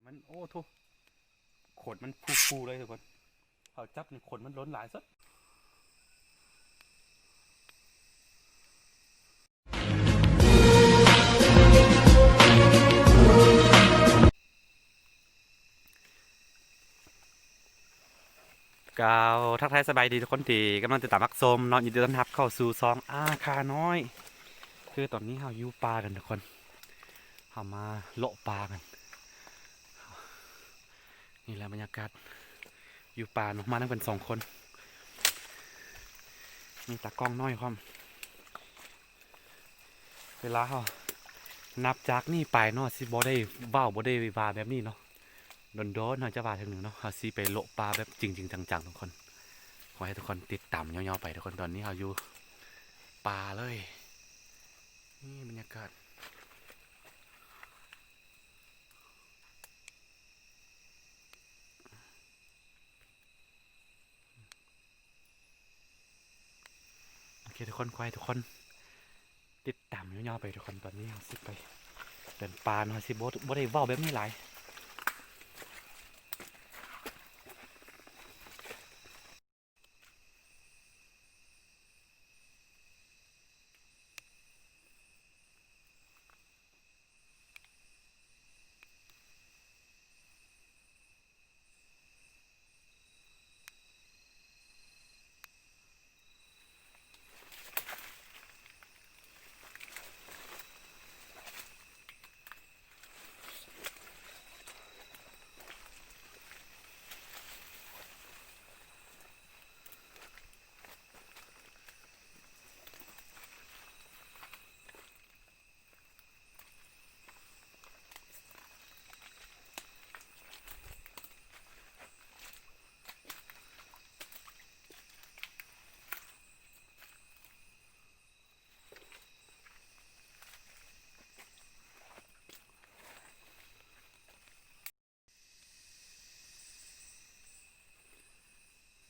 ມັນ ໂອ້ໂທ້ ຂົນມັນຟູໆເລີຍທຸກຄົນ. ເຮົາຈັບນີ້ຂົນມັນລົ້ນຫຼາຍສຸດ. ກ່າວທັກທາຍສະບາຍດີທຸກຄົນທີ່ກຳລັງຕິດຕາມຮັບຊົມເນາະ. ຍິນດີຕ້ອນຮັບເຂົ້າສູ່ຊ່ອງອາຄານ້ອຍ. ຄືຕອນນີ້ເຮົາຢູ່ປ່າກັນທຸກຄົນ, ເຮົາມາເລາະປ່າກັນ. ນີ້ແຫຼະບັນຍາກາດຢູ່ປ່າເນາະ, ມານຳກັນສອງຄົນ, ມີຕາກ້ອງນ້ອຍພ້ອມ. ເວລາເຮົາ ນັບຈາກນີ້ໄປເນາະ ຊິບໍ່ໄດ້ເວົ້າ ບໍ່ໄດ້ວ່າແບບນີ້ເນາະ, ດົນໆເຮົາຈະວ່າເທື່ອໜຶ່ງເນາະ. ເຮົາຊິໄປເລາະປ່າແບບຈິງໆຈັງໆທຸກຄົນ. ຂໍໃຫ້ທຸກຄົນຕິດຕາມຍາວໆໄປທຸກຄົນ. ຕອນນີ້ເຮົາຢູ່ປ່າເລີຍ, ນີ້ບັນຍາກາດ. ໂອເຄທຸກຄົນ, ຂໍໃຫ້ທຸກຄົນຕິດຕາມຍາວໆໄປທຸກຄົນ. ຕອນນີ້ເຮົາຊິໄປເດີນປ່າເນາະ, ເຮົາຊິບໍ່ ບໍ່ໄດ້ເວົ້າແບບນີ້ຫຼາຍ.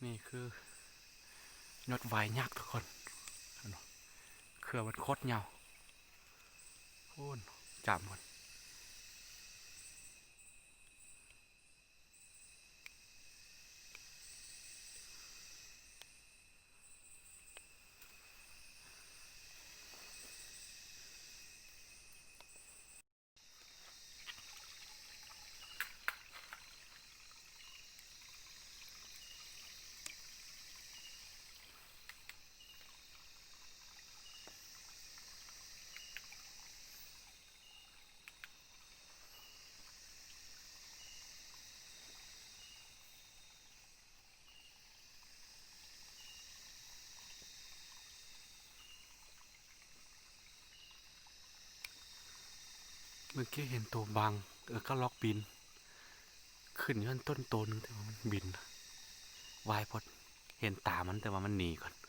ນີ້ຄືຍອດຫວາຍຍັກທຸກຄົນ, ເຫັນບໍ່? ເຄືອມັນໂຄດຍາວ ໂອ້ນ ຈາມພຸ້ນ. ເມື່ອກີ້ເຫັນໂຕບາງ ເອີ ກະລອກບິນ ຂຶ້ນຢູ່ຫັ້ນຕົ້ນໂຕໜຶ່ງ ແຕ່ວ່າມັນບິນໄວໂພດ, ເຫັນຕາມັນ ແຕ່ວ່າມັນໜີກ່ອນ. ໂ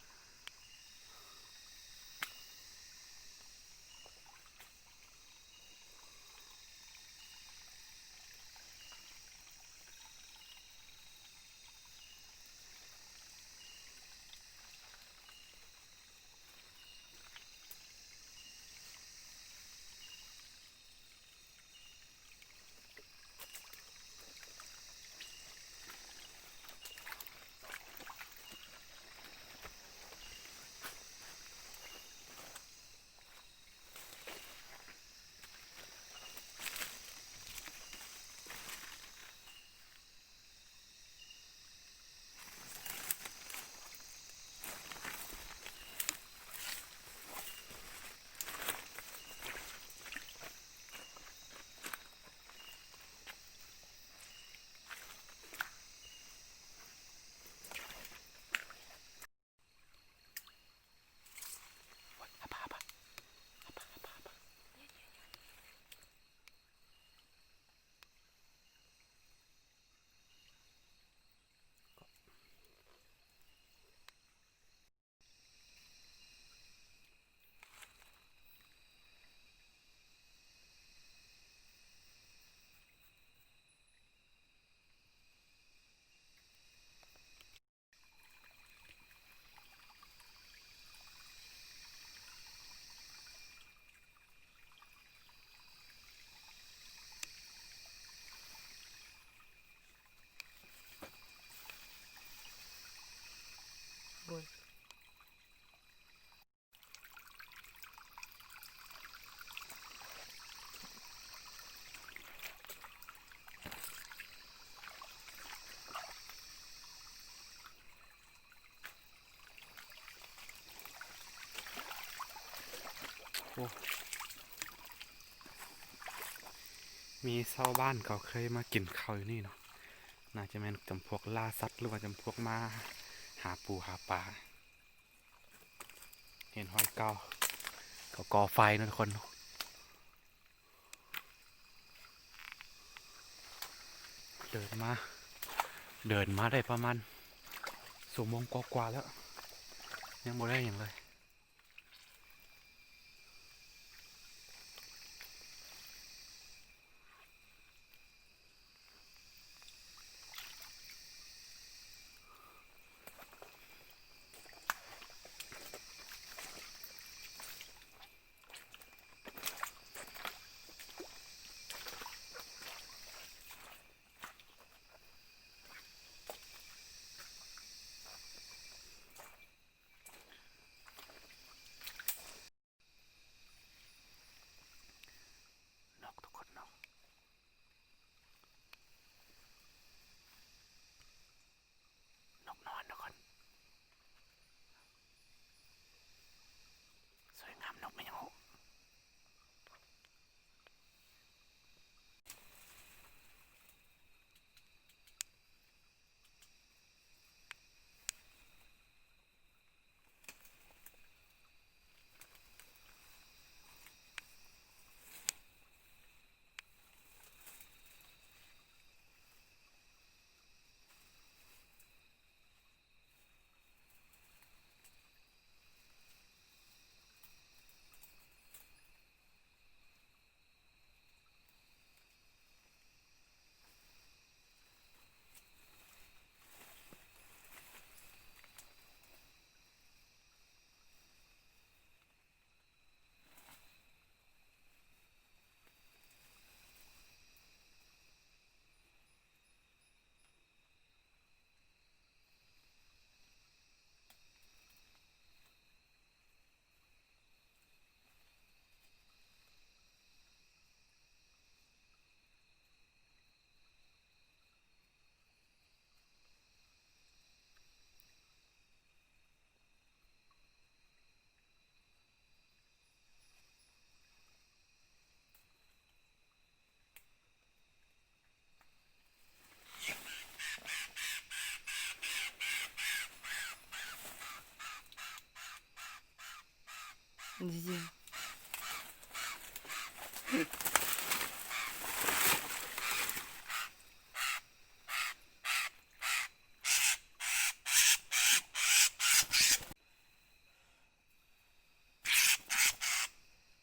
ມີຊາວບ້ານເຂົາເຄີຍມາກິນເຂົ້າຢູ່ນີ້ເນາະ. ໜ້າຈະແມ່ນຈຳພວກລ່າສັດ ຫຼືວ່າຈຳພວກມາຫາປູຫາປາ. ເຫັນຮອຍເກົ່າ ເຂົາກໍ່ໄຟເນາະທຸກຄົນ. ເດີນມາ ເດີນມາໄດ້ປະມານຊົ່ວໂມງກວ່າໆແລ້ວ ຍັງບໍ່ໄດ້ຫຍັງເລີຍ. ນົກທຸກຄົນ ນົກ ນົກນອນທຸກຄົນ. ສວຍງາມ ນົກແມ່ນຫຍັງຮູ້?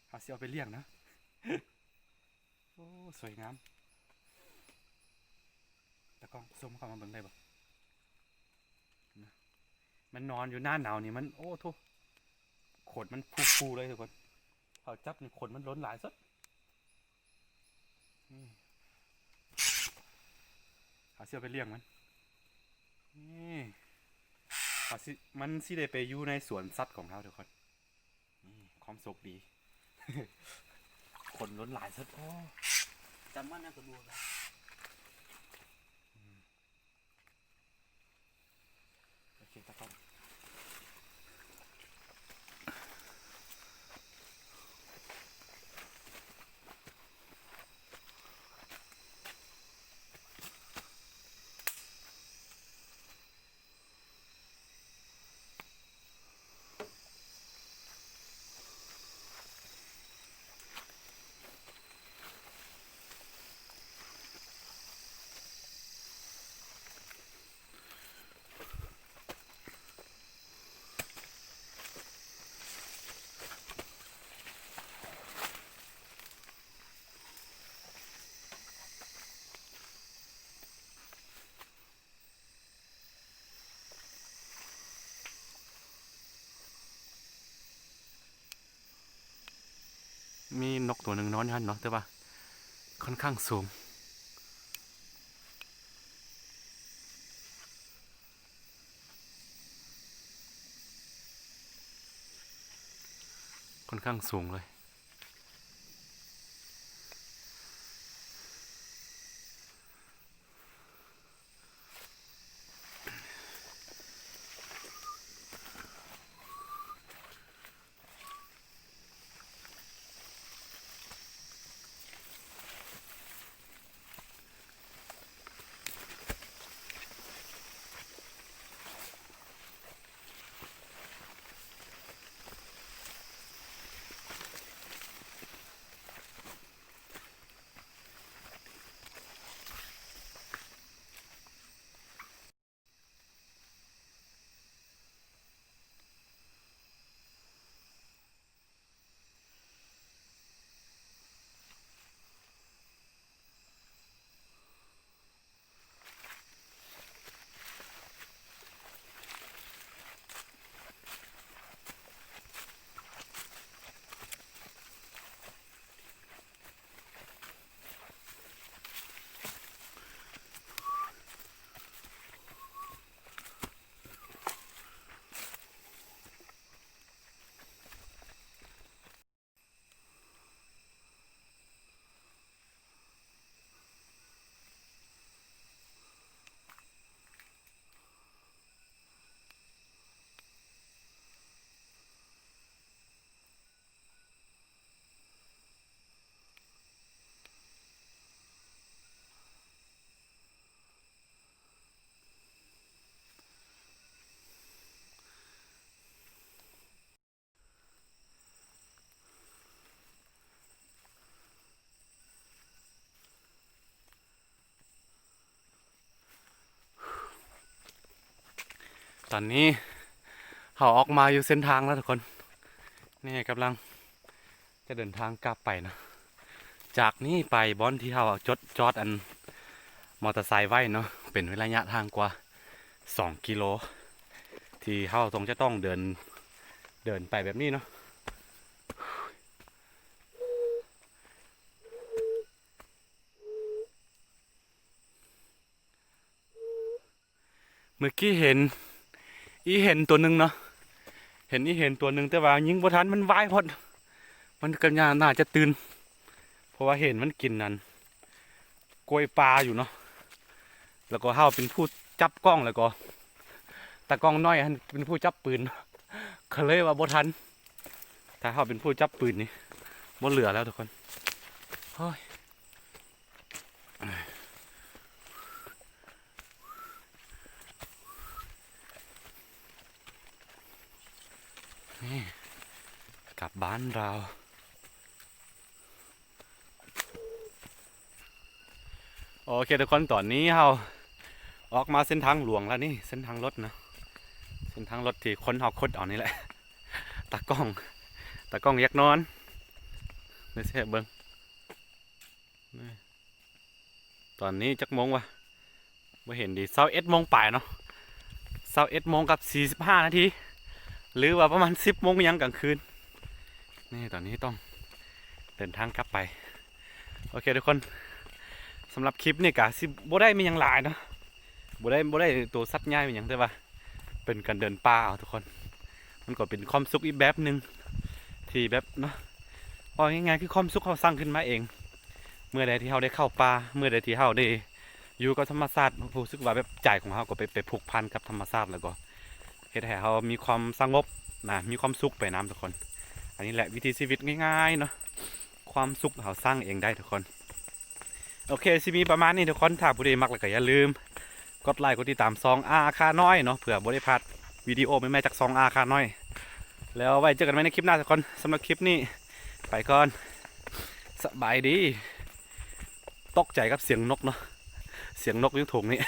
ເຮົາຊິເອົາໄປລ້ຽງນະ. ໂອ້ ສວຍງາມ. ຕາກ້ອງ ຊູມເຂົ້າມາເບິ່ງໄດ້ບໍ່? ນະ ມັນນອນຢູ່ໜ້າໜາວນີ້ ມັນ ໂອ້ໂທ້ ຂົນມັນຟູໆເລີຍທຸກຄົນ. ເຮົາຈັບນີ້ ຂົນມັນຫຼົ່ນຫຼາຍສຸດ. ນີ້ ເຮົາຊິເອົາໄປລ້ຽງມັນ. ນີ້ ເຮົາຊິ ມັນຊິໄດ້ໄປຢູ່ໃນສວນສັດຂອງເຮົາທຸກຄົນ. ນີ້ ຄວາມໂຊກດີ ຂົນລົ້ນຫຼາຍສຸດ. ໂອ້ ຈຳມັນນະກະດູກ. ອືມ ໂອເຄ ຕາກ້ອງ. ມີນົກຕົວໜຶ່ງນອນຢູ່ຫັ້ນເນາະ ແຕ່ວ່າຂ້ອນຂ້າງສູງ ຂ້ອນຂ້າງສູງເລີຍ. ເ ຕອນນີ້ເຮົາອອກມາຢູ່ເສັ້ນທາງແລ້ວທຸກຄົນ. ນີ້ກຳລັງຈະເດີນທາງກັບໄປເນາະ. ຈາກນີ້ໄປບ່ອນທີ່ເຮົາຈົດຈອດອັນມໍເຕີໄຊໄວ້ເນາະ ເປັນໄລຍະທາງກວ່າສອງກິໂລ ທີ່ເຮົາຕ້ອງ ຈະຕ້ອງເດີນ ເດີນໄປແບບນີ້ເນາະ. ເມື່ອກີ້ເຫັນອີເຫັນຕົວໜຶ່ງເນາະ ເຫັນອີເຫັນຕົວໜຶ່ງ ແຕ່ວ່າຍິງບໍ່ທັນ ມັນໄວໂພດ. ມັນກໍໜ້າຈະຕື່ນ ເພາະວ່າເຫັນມັນກິນນັ້ນກ້ວຍປ່າຢູ່ເນາະ. ແລ້ວກໍເຮົາເປັນຜູ້ຈັບກ້ອງ ແລ້ວກໍຕາກ້ອງນ້ອຍຫັ້ນເປັນຜູ້ຈັບປືນ ກໍເລີຍວ່າບໍ່ທັນ. ຖ້າເຮົາເປັນຜູ້ຈັບປືນນີ້ ບໍ່ເຫຼືອແລ້ວທຸກຄົນ. ໂອ້ຍ ນີ້ ກັບບ້ານລາວ. ໂອເຄທຸກຄົນ ຕອນນີ້ເຮົາອອກມາເສັ້ນທາງຫຼວງແລ້ວນີ້ ເສັ້ນທາງລົດເນາະ ເສັ້ນທາງລົດທີ່ຄົນເຮົາຂຸດເອົານີ້ແຫຼະ. ຕາກ້ອງ ຕາກ້ອງຢາກນອນ ເດີຊິໃຫ້ເບິ່ງ. ນີ້ ຕອນນີ້ຈັກໂມງວະ? ບໍ່ເຫັນດີ ຊາວເອັດໂມງປາຍເນາະ ຊາວເອັດໂມງກັບສີ່ສິບຫ້ານາທີ ຫຼືວ່າປະມານສິບໂມງຫຍັງກາງຄືນ. ນີ້ ຕອນນີ້ຕ້ອງເດີນທາງກັບໄປ. ໂອເຄທຸກຄົນ ສຳລັບຄລິບນີ້ກະຊິບໍ່ໄດ້ມີຫຍັງຫຼາຍເນາະ ບໍ່ໄດ້ ບໍ່ໄດ້ໂຕສັດໃຫຍ່ອີ່ຫຍັງ ແຕ່ວ່າເປັນການເດີນປ່າເອົາທຸກຄົນ. ມັນກໍເປັນຄວາມສຸກອີກແບບໜຶ່ງ ທີ່ແບບເນາະ ເວົ້າງ່າຍໆ ຄືຄວາມສຸກເຮົາສ້າງຂຶ້ນມາເອງ. ເມື່ອໃດທີ່ເຮົາໄດ້ເຂົ້າປ່າ ເມື່ອໃດທີ່ເຮົາໄດ້ຢູ່ກັບທຳມະຊາດ ຮູ້ສຶກວ່າແບບໃຈຂອງເຮົາກໍໄປ ໄປຜູກພັນກັບທຳມະຊາດ ແລ້ວກໍເຮັດໃຫ້ເຮົາມີຄວາມສະຫງົບນະ ມີຄວາມສຸກໄປນຳທຸກຄົນ. ອັນນີ້ແຫຼະວິຖີຊີວິດງ່າຍໆເນາະ ຄວາມສຸກເຮົາສ້າງເອງໄດ້ທຸກຄົນ. ໂອເຄ ຊິມີປະມານນີ້ທຸກຄົນ ຖ້າຜູ້ໃດມັກແລ້ວກໍຢ່າລືມກົດໄລກົດຕິດຕາມຊ່ອງອາຄານ້ອຍເນາະ ເພື່ອບໍ່ໄດ້ພາດວິດີໂອໃໝ່ໆຈາກຊ່ອງອາຄານ້ອຍ. ແລ້ວໄວ້ເຈີກັນໃໝ່ໃນຄລິບໜ້າທຸກຄົນ. ສຳລັບຄລິບນີ້ໄປກ່ອນ ສະບາຍດີ. ຕົກໃຈກັບສຽງນົກເນາະ ສຽງນົກຢູ່ທົ່ງນີ້.